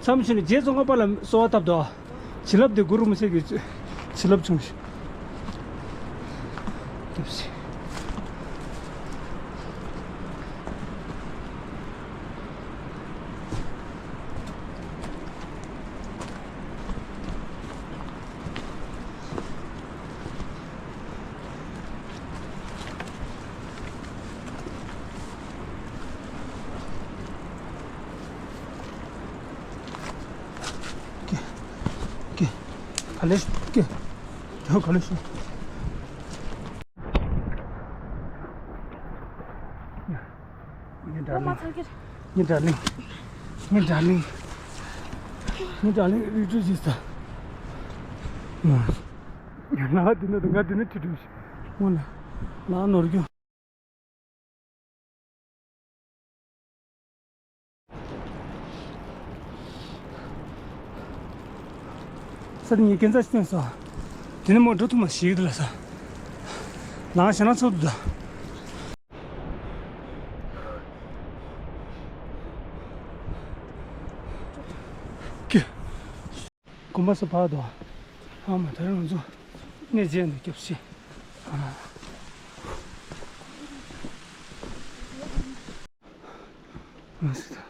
མཚམས་བཞུགས་ནས་རྗེ་ཙོང་ཁ་པ་ལ་གསོལ་བ་བཏབ་འདུག་བྱིན་རླབས་དེ་གུ་རུ་རིན་པོ་ཆེ་གི་བྱིན་རླབས་བྱུང་ཞིང་། སྐྱབས་ཆེ། ཀེ། ཀེ། ག་ལེ་ཤོག་ཀེ། དེ་ག་ལེ་ཤོག་ངའི་ཌར་ལིང་། ངའི་ཌར་ལིང་། ངའི་ཌར་ལིང་། ངའི་ཌར་ལིང་། རི་ཁྲོད་ཅིག་ས། ང་འདི་ནས་ང་འདི་ནས་ཁྲིད་འགྲོ་ཞིག་ངོ་ལ་ལ་ནོར་རྒྱུ། ས་དེ་ངས་སྐས་འཛེག་ཅིག་བཏོན་སོང་། དེ་ནས་མོ་འགྲོ་ཐུབ་མ་ཤེས་ཀྱི་འདུག་ལ་ས། ལང་ཞེད་སྣང་ཚོར་འདུག་ཀྱེ། དགོན་པ་ས་ཕར་འདུག་ཨ་མ་ད་རང་ཚོ་གནས་མཇལ་འདུག་སྐྱབས་ཤིག་མ་སི་ད།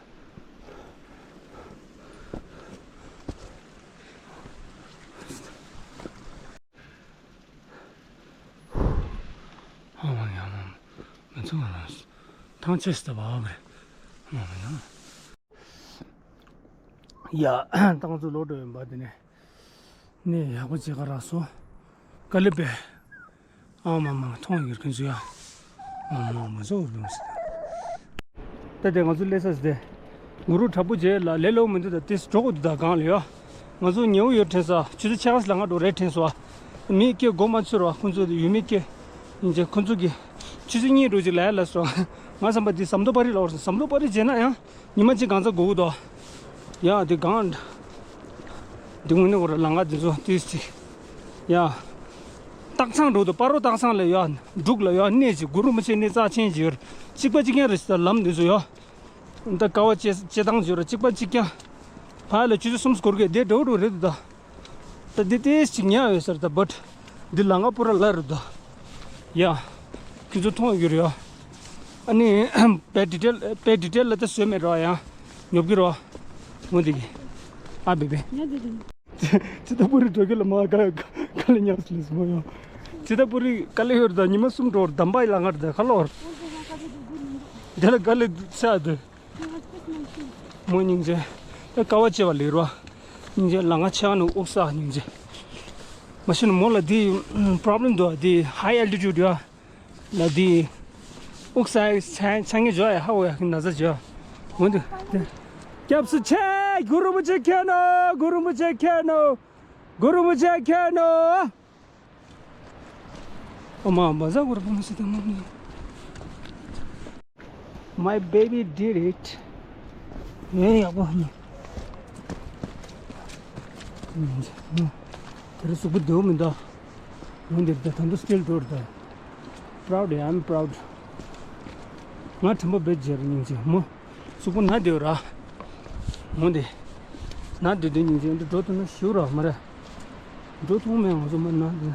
ཐང་ཆད་སྟབས་ཨ་བས། ཡ། ཏང་ཙུ་ལོག་འགྲོ་ཡིན་པ་དེ་ནས། ནས་ཡག་པོ་བྱེད་ག་རག་སོང་། དཀའ་ལས་པས། ཨ་མ་མ་མཐོང་ཡོད་མཁན་ཚོ་ཡ། ཨ་མ་མ་བཟོ་བར་ལོངས་སེ། ད་དེ་ང་ཚོ་སླེབས་ས་དེ། གུ་རུ་དྲག་པོ་རྗེ་ལ་ལས་སླ་པོ་མི་འདུག་ད་དེ་འགྲོ་དགོས་འདུག་ད་གང་ལ་ཡོད། ང་ཚོ་ཉེ་བོ་ཡོད་དྲན་སོང་། ཆུ་ཚོད་ཕྱེད་ཀ་ལ་ང་འགྲོ་རེད་དྲན་སོང་། མི་སྐད་མགོ་མ་ཚོས་རོགས། ཁོང་ཚོ་ཡུལ་མི་སྐད། ཡིན་ཅེ་ཁོང་ཚོ་གི། ཆུ་ཚོད་གཉིས་འགྲོ་ཅིག་ལ་ཡ་ལ་སོང་། ང་བསམ་པ་འདི་ཟམ་གདོང་པར་རི་ལ་བར་སོང་། ཟམ་གདོང་པར་རི་བརྗེད་ན་ཡང་། ཉི་མ་གཅིག་གང་ཚ་འགོར་གི་འདུག་ཡ་འདི་གང་། འདི་དངོས་གནས་ཁོ་ར་ལམ་ཁ་འདི་ཚོ་ཏིས་ཅིག་ཡ། སྟག་ཚང་འགྲོ་འདུག་སྤ་རོ་སྟག་ཚང་ལ་ཡ། འབྲུག་ལ་ཡ་གནས་ཅིག་གུ་རུ་མི་ཆེ་གནས་རྩ་ཆེན་ཅིག་ཡོད། གཅིག་པ་གཅིག་རྐྱང་རེད་ཟེར། ལམ་འདི་ཚོ་ཡ། ད་ཀ་བ་བཅད་བཅད་སྟངས་ཅིག་ཡོད་ར། གཅིག་པ་གཅིག་རྐྱང་། ཕ་ལ་ཆུ་ཚོད་གསུམ་འགོར་གི་བསྡད་འགྲོ་འགྲོ་རེད་འདུག་ད། ད་འདི་ཏིས་ཅིག་ཉལ་ཡོད་ས་རེད་ད། བཊ། འདི་ལམ་ཁ་པུ་ར་ལ་རེད་ད། ཡ། ཁྱོད་ཚོ་མཐོང་ཡོད་རེད་ཡ། ཨ་ནི། དཔེ་ཌི་ཊེལ་དཔེ་ཌི་ཊེལ་ལ་ད་བཟོས་མེད་རོ་ཡ། ཉོབ་ཀྱི་རོ། འོ་འདི་གི། ཨ་བེ་བེ། ཅི་ད་པུ་རི་འགྲོ་གི་ལ་མ་ག་ག་ལ་ཉག་ཅི་ལ་སོ་ཡ། ཅི་ད་པུ་རི་ག་ལ་ཡོད་རེད་ད། ཉི་མ་གསུམ་འགྲོ་རེད། འདམ་པ་ཡི་ལམ་ཁ་རེད་ད། ག་ལ་བར། དེ་ལ་ག་ལ་ས་དེ། མོ་སྙིང་རྗེ། ད་ཀ་བ་བཅད་པ་ལེགས་རོ། སྙིང་རྗེ། ལམ་ཁ་ཆེ་བ་ནི་དབུགས་སག་སྙིང་རྗེ། མ་གཞི་ནས་མོ་ལ་འདི་པོ་རོབ་ལེམ་འདུག་འདི་ཧའི་ཨལ་ཊི་ཊུཌ་ཡ། ལ་འདི་དབུགས་སག་ཆ་ཆ་ངེ་འཇོག་ཡ། ཧ་གོ་ཡ་གི་ན་ཚ་འཇོག་འོན་ཏེ། སྐྱབས་སུ་མཆི། གུ་རུ་མི་ཆེ་ཁྱེད་ནོ། གུ་རུ་མི་ཆེ་ཁྱེད་ནོ། གུ་རུ་མི་ཆེ་ཁྱེད་ནོ། ཨོ་མ་མ་ཟ་གོ་ར་ཕ་མ་སི་ཏ་མ་མི། My baby did it. ངས་ཡག་པོ་ཧ་ནི། དེ་རུ་གཟུགས་པོ་བདེ་བོ་མི་འདུག་འོན་ཏེ་ད་ད་དུང་སི་ཊིལ་འགྲོ་རེད་ད། Proud, I'm proud. ང་དྲན་པ་བེད་སྦྱར་སྙིང་རྗེ་མོ། གཟུགས་པོ་ན་བདེ་བ་ར། འོན་ཏེ། ན་བདེ་བདེ་སྙིང་རྗེ་འདི་འགྲོ་ཐུབ་ན་ཞུ་ར་མ་རེད། འགྲོ་ཐུབ་མེད་ང་ཚོ་མ་ན་འདི་ན།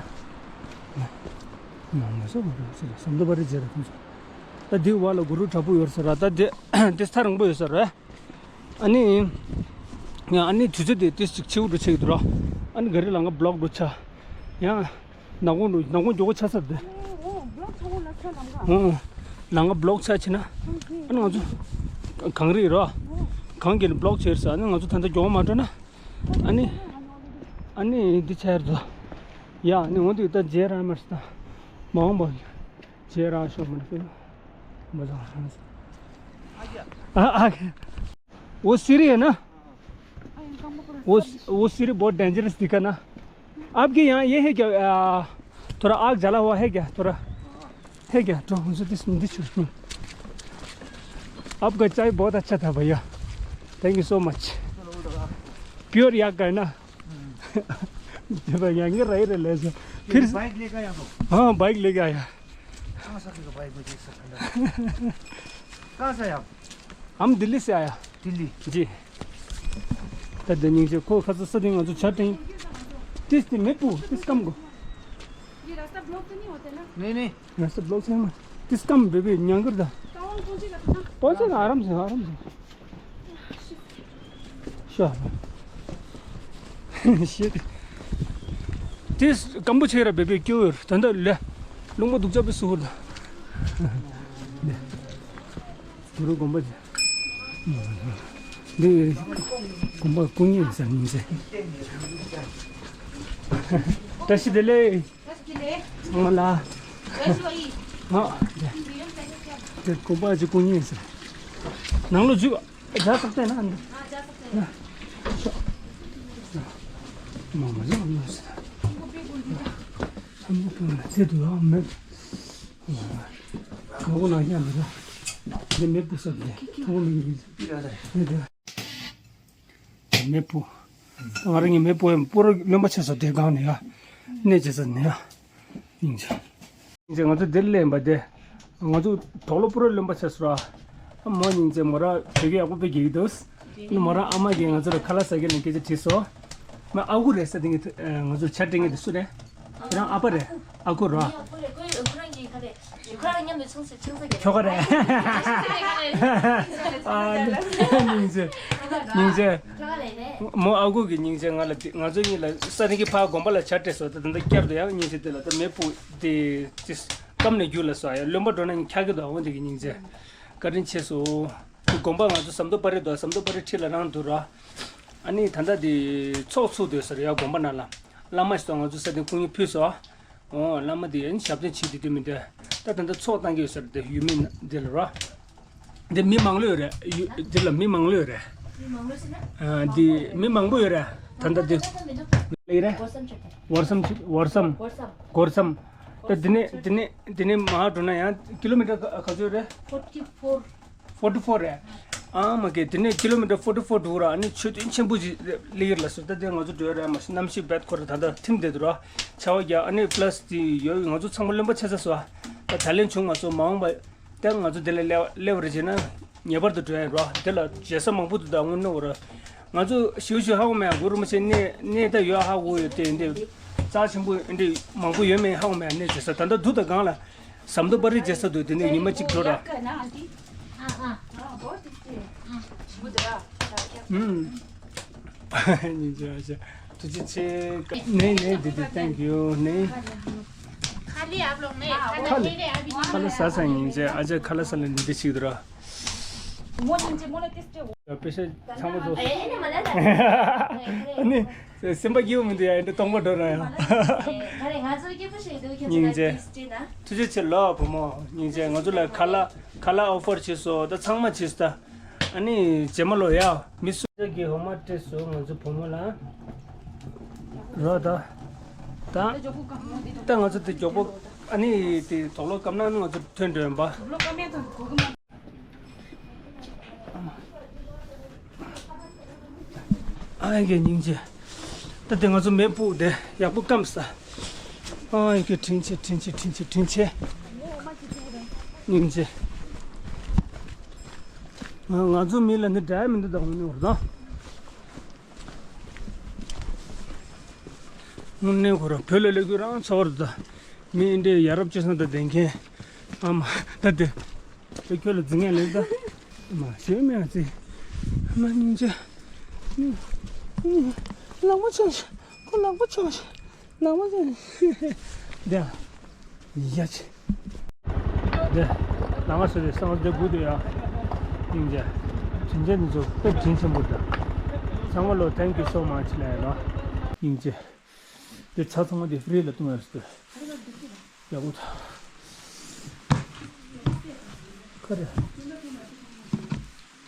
ང་ང་ཚོ་མ་རེད་ཟེར་ཟམ་དུ་བ་རེད་ཟེར་ར་ཁོང་ཚོ། ད་འདི་བ་ལ་གུ་རུ་དྲག་པོ་ཡོད་ཟེར་ར། ད་འདི་འདི་ས་རིང་པོ་ཡོད་ཟེར་ར། ཨ་ནི། ཡང་ཨ་ནི་དུས་ཚོད་དེ་ཏིས་ཅིག་ཕྱི་པོ་འགྲོ་ཆེ་གི་འདུག་ར། ཨ་ནི་ག་རེ་ལམ་ཁ་བོ་ལོག་འགྲོ་ཆ། ཡང་། ནག་ཁུང་འགྲོ་ནག་ཁུང་མགྱོགས་པོ་ཆ་ས་རེད། ཨོ་ཨོ་བོ་ལོག་ཆ་བོ་ལ་ཆ་ལམ་ཁ། ཨོ། ལམ་ཁ་བོ་ལོག་ཆ་ཆེ་ན། ཨ་ནི་ང་ཚོ། གངས་རི་ར། གངས་ཀྱི་བོ་ལོག་ཆེ་རེད་ས། ཨ་ནི་ང་ཚོ་ད་ལྟ་མགྱོགས་པོ་མ་འགྲོ་ན། ཨ་ནི། ཨ་ནི་འདི་ཆ་རེད་དོ། ཡ་ཨ་ནི་འོ་འདི་ད་རྗེས་རང་མ་རེད་ད། མ་འོངས་པ། རྗེས་རང་ཤོག་མ་རེད་ཟེར། མ་ཚང་རང་ཟེར། ཨ་ཨ། वो सीढ़ी है ना? वो वो सीढ़ी बहुत डेंजरस दिखा ना। आपके यहाँ ये है क्या? आ, थोड़ा आग जला हुआ है क्या? थोड़ा है क्या? तो मुझे दिस दिस आपका चाय बहुत अच्छा था भैया। Thank you so much. Pure यहाँ का है ना? जब यहाँ के रह रहे ले फिर बाइक लेकर आया। हाँ, बाइक लेके आया। कहाँ से आपका बाइक में देख सकते हैं? कहाँ से आए आप? हम दिल्ली से आया। दिल्ली। जी। ད་འདི་སྙིང་རྗེ་ཁོ་ཁ་ཚ་ས་དེ་ང་ཚོ་ཆ་ཏིང་། ཏིས་ཏི་མེད་པོ་ཏིས་ཀམ་གོ། ये रास्ता ब्लॉक तो नहीं होता ना? नहीं, नहीं। रास्ता ब्लॉक से हम ཏིས་ཀམ་བེ་བེ་ཉང་གར་ད། टाउन पहुंचेगा तो ना? पहुंचेगा आराम से, आराम से। ཤ། ཤེད། དེ་སྐམ་པོ་ཆེ་ར་བེ་བེ་སྐྱོ་ཡོད་ད་ལྟ་ལེ། རླུང་པ་སྡུག་ཅག་པའི་སུ་ཧུར་ད། དུ་རུ་དགོན་པ་ཆེ། འདི་དགོན་པ་སྐུ་བརྙན་ཟེར་མིང་ཟེར། བཀྲ་ཤིས་བདེ་ལེགས། ཚང་མ་ལ། ཨ། དེ་དགོན་པ་ཅིག་སྐུ་བརྙན་ཟེར། ནང་ལོ་འཛུལ། जा सकते हैं ना अंदर? हाँ, जा सकते हैं। हाँ। मामा जी, हम लोग से। हम लोग क्यों रहते तो हम मैं। लोगों ना क्या मेरा। ये मैं पूछ सकते हैं। वो मेरी। ये दे। མེ་ཕུ། ང་རང་གི་མེ་ཕུ་ཡང་པུ་ར་རློན་པ་ཆགས་སོང་དེ་སྒང་ནས་ཡ། གནས་བྱེད་ས་ནས་ཡ། སྙིང་རྗེ། སྙིང་རྗེ་ང་ཚོ་འདིར་སླེབས་པ་དེ། ང་ཚོ་དོག་ལོ་པུ་ར་རློན་པ་ཆགས་སོང་ར། ཨ་མོ་སྙིང་རྗེ་མོ་ར་བོད་སྐད་ཡག་པོ་དཔེ་རྒྱག་གི་འདུག་ཨ་ནི་མོ་ར་ཨ་མ་གིས་ང་ཚོ་ལ་ཁ་ལག་ཟ་གི་ལ་སྐད་ཆ་དྲིས་སོང་། མ་ཨ་ཁུ་རེད་ས་དེ་ངས་ང་ཚོ་ཆ་སྤྲད་མཁན་དེ་སུ་རེད། ཁྱེད་རང་ཨ་ཕ་རེད། ཨ་ཁུ་རོ། ཁྱོ་ག་རེད། ཨ་སྙིང་རྗེ། སྙིང་རྗེ། མོ་ཨ་ཁུ་གི་སྙིང་རྗེ་ང་ལ་དེ་ང་ཚོ་གཉིས་ལ་ས་རིན་གྱི་ཕ་དགོན་པ་ལ་ཆ་སྤྲད་སོང་ད་ད་ལྟ་བསྐྱར་དུ་ཡང་སྙིང་རྗེ་དེ་ལ་ད་མེ་ཕུ་དེ་ཅི། སྐམ་ནས་རྒྱུགས་ལ་སོ་ཡ། རློན་པ་འགྲོ་ན་འཁྱག་གི་འདུག་འོ་འདི་གི་སྙིང་རྗེ། བཀའ་དྲིན་ཆེ་སོ། དེ་དགོན་པ་ང་ཚོ་ཟམ་གདོང་པར་རི་འདུག་ཟམ་གདོང་པར་རི་འཁྲིས་ལ་རང་འདུག་ར། ཨ་ནི་ད་ལྟ་དེ་ཚོགས་ཚུགས་སྡོད་ས་རེད་ཡ། དགོན་པ་ནང་ལ། བླ་མ་ཞིག་ང་ཚོ་ས་དེ་སྐུ་ངལ་ཕུལ་སོང་། འོ་བླ་མ་དེ་ཨ་ནི་ཞབས་བརྟན་བྱེད་དུས་དེ་མི་འདུག་ད་ད་ལྟ་ཚོགས་བཏང་གི་ཡོད་ས་རེད། དེ་ཡུལ་མི་འདི་ལ་ར། འདི་མི་མང་ལོས་རེད། ཡུ་འདི་ལ་མི་མང་ལོས་རེད། མི་མང་ལོས་ཟེར་ན། ཨ་འདི་མི་མང་པོ་ཡོད་རེད། ད་ལྟ་འདི་མང་པོ་ད་ལྟ་མི་འདུག་ལས་རེད། སྒོ་སམ་ཆོད་དེ། ཝར་སམ་ཆོད་ཝར་སམ། སྒོ་སམ། སྒོ་སམ། ད་འདི་ནས་འདི་ནས་འདི་ནས་མར་འགྲོ་ན་ཡང་ཀི་ལོ་མི་ཊར་ག་ག་ཚོད་རེད། ཕོར་ཊི་ཕོར། ཕོར་ཊི་ཕོར་རེད། ཨ་མ་གེ་དེ་ནས་ཀི་ལོ་མི་ཊར་ཕོར་ཊི་ཕོར་འགྲོ་ར། ཨ་ནི་མཆོད་རྟེན་ཆེན་པོ་ཅིག་སླེབས་ཡོད་ལ་སོ། ད་དེ་ང་ཚོ་འགྲོ་ཡ་རེད། མ་གཞི་གནམ་གཤིས་བད་ཁོ་ར་ད་ལྟ་ཐིམ་བསྡད་འདུག་ར། ཆར་པ་རྒྱག་ཨ་ནི་པ་ལ་སི་དེ་ཡོད། ང་ཚོ་ཚང་མ་རློན་པ་ཆགས་ཚར་སོང་། ད་ད་ལན་བྱུང་མ་སོང་། མ་འོངས་པ་ད་ང་ཚོ་དེ་ལ་སླེབས་སླེབས་རེད་བྱས་ན་ངེས་པར་དུ་འགྲོ་ཡ་རོ། དེ་ལ་བྱེད་ས་མང་པོ་འདུག་ད་དངོས་གནས་འོ་ར། ང་ཚོ་ཞིའུ་ཞིའུ་ཧ་གོ་མེད། གུ་རུ་མ་ཆེ་གནས་གནས་ད་ཡོད་ཧ་གོ་ཡོད་དེ། འདི་རྩ་ཆེན་པོ་འདི་མང་པོ་ཡོད་མེད་ཧ་གོ་མེད། གནས་བྱེད་ས་ད་ལྟ་འདུག་ད་སྒང་ལ། ཟམ་གདོང་པར་རི་མཇལ་ས་འདུག་དེ་ནས་ཉི་མ་གཅིག་འགྲོ་ར། ཨ་ཨ། ཨུམ། སྙིང་རྗེ་ཨ་ཅག་ཐུགས་རྗེ་ཆེ། ནས་ནས་འདི་འདི་thank you ནས། ཁ་ལི་ཨབ་ལོང་ནས་ཁ་ལི་ཁ་ལི་ཁ་ལི་ཟ་ས། སྙིང་རྗེ་ཨ་ཅག་ཁ་ལི་ཟ་ལ་འདི་འདི་ཞིག་འདུག་ར། དཔེ་ཆ་ཚང་མ་རྫོགས། ཨ་ནི། སེམས་པ་སྐྱིད་པོ་མི་འདུག་ཡ། འདི་སྟོང་པ་འགྲོ་ར་ཡང་། སྙིང་རྗེ། ཐུགས་རྗེ་ཆེ་ལོ་བུ་མོ། སྙིང་རྗེ། ང་ཚོ་ལ་ཁ་ལག་ཁ་ལག་ཨོ་ཕར་བྱས་སོང་། ད་ཚང་མ་བྱས་སོང་ད། ཨ་ནི་རྗེས་མ་ལོ་ཡ། མི་སུ་གི་འོ་མ་སྤྲད་སོང་ང་ཚོ་བུ་མོ་ལ། རོ་ད། ད། ད་ང་ཚོ་དེ་མགྱོགས་པོ། ཨ་ནི་དེ་དོག་ལོ་སྐམ་ན་ང་ཚོ་ཐོན་འགྲོ་ཡིན་པ། ཨ་ཡ་གི་སྙིང་རྗེ། ད་དེ་ང་ཚོ་མེ་སྤུག་དེ་ཡག་པོ་སྐམ་ས། ཨ་ཡ་གི་དྲིན་ཆེ་དྲིན་ཆེ་དྲིན་ཆེ་དྲིན་ཆེ། སྙིང་རྗེ། ང་ང་ཚོ་མི་ལ་འདི་འདྲ་མི་འདུག་ད་དངོས་གནས་འོར་ད། དངོས་གནས་ཁོ་རང་བོད་ལ་སླེབས་དུས་རང་ཚོར་ད། མི་འདྲའི་ཡ་རབས་སྤྱོད་བཟང་དང་ལྡན་མཁན། ཨ་མ་ད་དེ། དེ་ཁྱོད་ལ་རྫིག་ངན་ལེགས་ད། མ་ཤེས་མེད་ཨ་ཙི། མ་སྙིང་རྗེ། ལག་པ་ཆོག་ཤི། ཁོ་ལག་པ་ཆོག་ཤི། ལག་པ་ཆོག་ཤི། དེ། ཡ་ཆི། དེ། ལ་ང་སོ་རེ་སང་དེ་དགུ་དེ་ཡ། སྙིང་རྗེ། དྲིན་ཆེན་འདི་ཚོ་དཔེ་དྲིན་ཆེན་པོ་འདྲ། ཚང་མ་ལོ་thank you so much ལ་ཡ་ལ། སྙིང་རྗེ། དེ་ཚྭ་ཚང་མ་དེ་free ལ་བཏུང་ཡ་རེད་ཟེར། ཡག་པོ་ཐ། ཁ་རེ།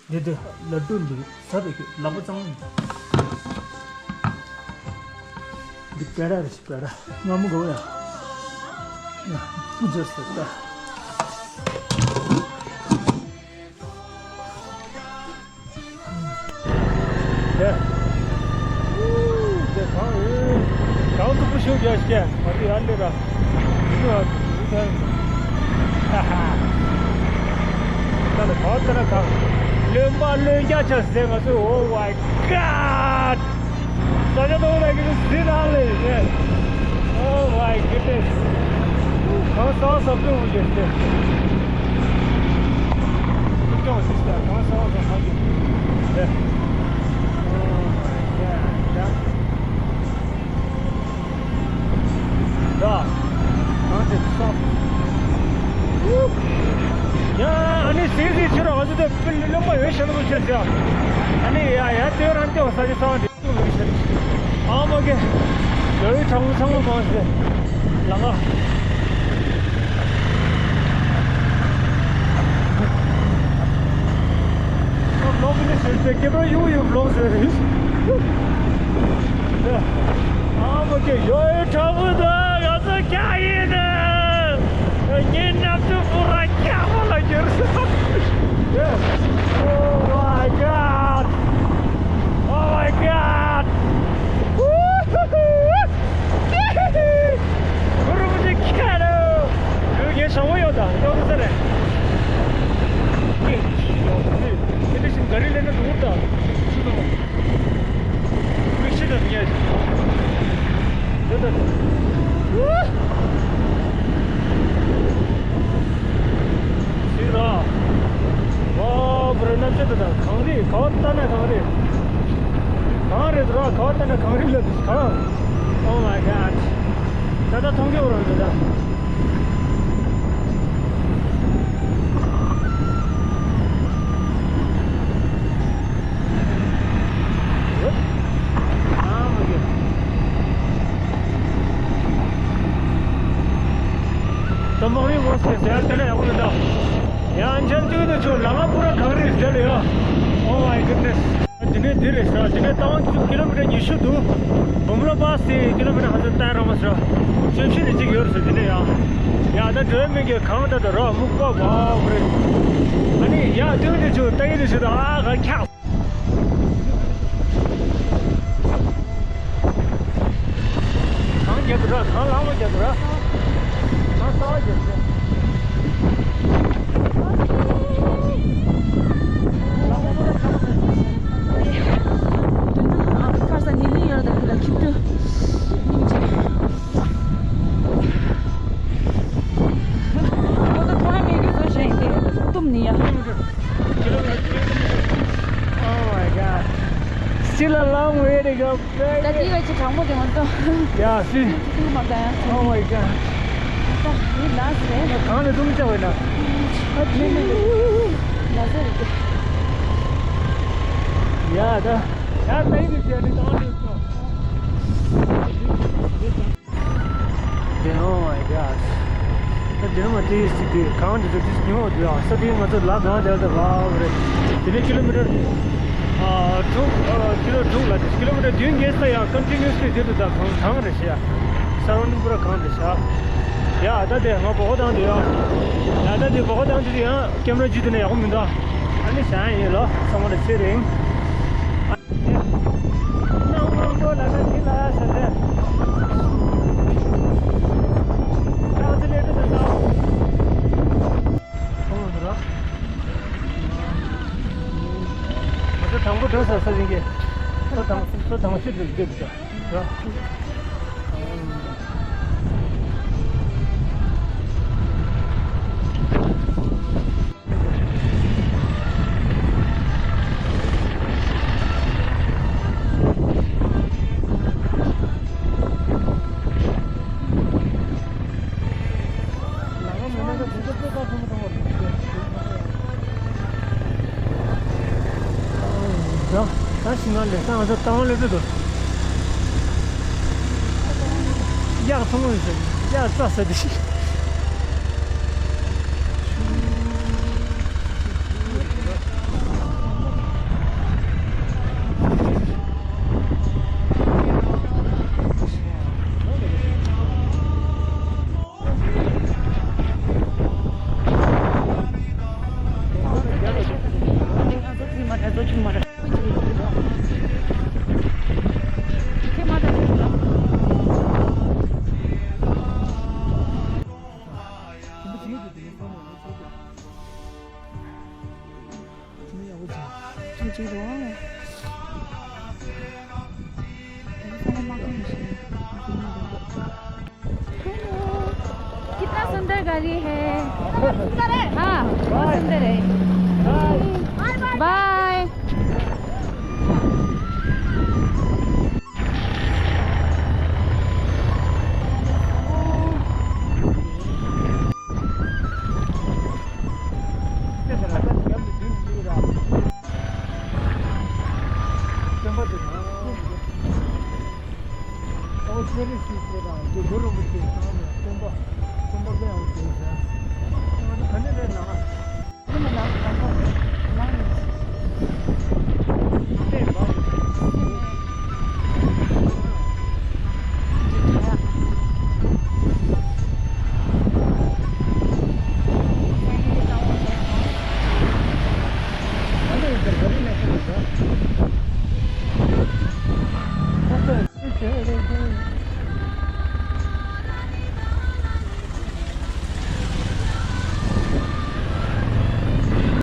འདི་དེ་ལ་ཏུ་འདི་ཟ་རེ་ཁྱོད་ལག་པ་གཙང་མ་ཡིན། འདི་པེ་ར་རེ་ཞིག་པེ་ར་ང་མོ་གོ་ཡ། ཡ་བུ་ཇར་སི་ད། དེ། དེ་གང་ཡིན། གང་ཐུག་པོ་ཤུགས་རྒྱག་ཤིག་ང་ཚོ་ཡར་སླེབས་ར། ཧ་ཧ། ད་ལ་གང་ལྟར་གང་། རློན་པ་རློན་རྒྱག་ཆ་ཟེར་ང་ཚོ། Oh my God! ས་ཆ་དང་ལ་གི་ཟི་ན་ལེ་ཟེར། Oh my goodness! གང་སང་ས་པྲོ་ཡོད་ཟེར། ཀྱང་ཟི་ས་གང་སང་ས་ཧ་གི་ཟེར། Oh my God! ད་གང་དེ་ས། ཡ་ཨ་ནི་ཟི་ཟི་ཆུ་ར་ང་ཚོ་དེ་པི་ལི་ལོང་པ་ཡོད་ཤ་ལ་མ་ཆེ་ཟེར། ཨ་ནི་ཡ་ཡ་དེ་རང་དེ་བ་ས་ཆ་སང་དེ། ཨ་མ་གེ། ལོའི་གྲང་མོ་ཚང་མ་གང་སེ། ལ་ང་། ལོག་ནི་ཟེར་ཏེ་སྐྱེ་བོ་ཡུ་ཡུ་ལོག་ཟེར་རེད། ཨ་མ་གེ་ཡོའི་གྲང་མོ་དང་ང་ཚོ་ཀྱང་ཡིན་ནི། ངའི་ནམ་དུས་པོ་ར་ཀྱང་མ་ལ་གྱུར་སོང་། Oh my God! Oh my God! Woo-hoo-hoo! Woo-hoo-hoo! ངའི་ཞྭ་མོ་ཡོད་ད། ཡོད་ས་རེད། ཁྱེད་ཚོ་བཞིན་ག་རེ་ལས་ན་འགྲོ་ད། ཆུ་དང་། མིག་ཤེལ་དང་ཉེ་ཞིང་། དེ་ལྟར། ཞིག་ར། ཝ་བུ་ར་རྣམ་དཔྱོད་དེ་དང་གངས་རི་ག་བ་ལྟ་ན་གངས་རི། གངས་རི་ར་ག་བ་ལྟ་ན་གངས་རི་ལ་གངས། Oh my God! ད་ལྟ་མཐོང་གི་འོ་རང་རེད་ད། ཅན་ཅིག་ནས་ཆུ་ལ་ང་པུ་ར་གངས་རི་ཟེར་ལ་ཡ། Oh my goodness. དེ་ནས་འདི་རེད་ཤག་དེ་ནས་ཏང་ཅུ་ཀི་ལོ་མི་ཊར་ཉི་ཤུ་འདུག་བུམ་ལ་པ་སི་ཀི་ལོ་མི་ཊར་ཧ་ཟེར་ཏའི་ར་མ་ཟེར། བཅུ་བཞི་ནས་གཅིག་ཡོད་རེད་ཟེར་དེ་ནས་ཡ། ཡ་ད་འགྲོ་མི་གི་གངས་ད་ད་ར་མུག་པ་བ་རེད། ཨ་ནི་ཡ་དེ་ནས་ཆུ་ཏའི་རི་ཟེར་ད་ཨ་ག་ཁྱག་གངས་རྒྱབ་ཏུ་ར། གངས་ལངས་པ་རྒྱབ་ཏུ་ར། གངས་ས་བ་རྒྱབ་ཏུ། དུས་ན་ཁར་ས་ནི་ནི་ཡོད་ད་གི་ལ་ཁྱིམ་དུ་སྙིང་རྗེ། ཁོ་ད་ཐོ་ར་མེད་རྒྱུ་བཟོ་བཞིན་ཏེ་གཏུམ་ནི་ཡ། Oh my God. Still a long way to go, baby. ད་དེའི་བས་ཀྱི་གྲང་མོ་དེ་ང་ཚོ། Yeah, see. ཐུག་མ་ད་ཡང་ཚོ། Oh my God. ད་ཡི་ལ་སེ། ད་གང་ལ་འཛུམ་བྱ་བས་ན། ཨ་ཅི་ནི་ལ་སེ་རེད། Yeah, ད་ཡ་ད་ཡི་གི་ཅི་ནི་ད་ང་ཚོ། དེ། Oh my God. ད་དེ་ནི་མ་དེ་ཞིག་དེ་གང་དེ་ཚོ་དེ་ཉོ་དེ་ཨ་ས་དེ་ང་ཚོ་ལ་གང་དེ་ད་ལ་རེད། དེ་ནི་ཀི་ལོ་མི་ཊར་ཨ་དྲུག་ཨ་ཀི་ལོ་དྲུག་ལ་དེ་ཀི་ལོ་མི་ཊར་བདུན་བརྒལ་ས་ཡ་ཀོན་ཊི་ནིའུ་སི་ལི་དེ་དུ་ད་གང་གང་རེད་ཤག་སར་ཝན་ཌིང་པུ་ར་གང་རེད་ཤག་ཡ་ད་དེ་ང་སྦོ་ཧོ་དང་དེ་ཡ། ཡ་ད་དེ་སྦོ་ཧོ་དང་དེ་ཡང་ཀེམ་ར་བརྒྱུད་དེ་ནས་ཡག་པོ་མི་འདུག་ཨ་ནི་བྱ་ཡ་ཡིན་ལོ་སོང་བ་ལ་ཚེ་རིང་། དང་པོ་འགྲོ་ས་ས་ཞིང་གི། སོ་དང་སོ་དང་ཤི་འགྲོ་འགྲོ་འགྲོ། ད་ད་ཤི་ང་ལས་ད་ང་ཚོ་ཏང་ལས་འགྲོ་འདུག་ཡག་ཐུང་ངུ་ཡག་རྩ་ས་དེ་ཤི། कितना सुंदर गाड़ी है। हाँ, बहुत सुंदर है। बाय।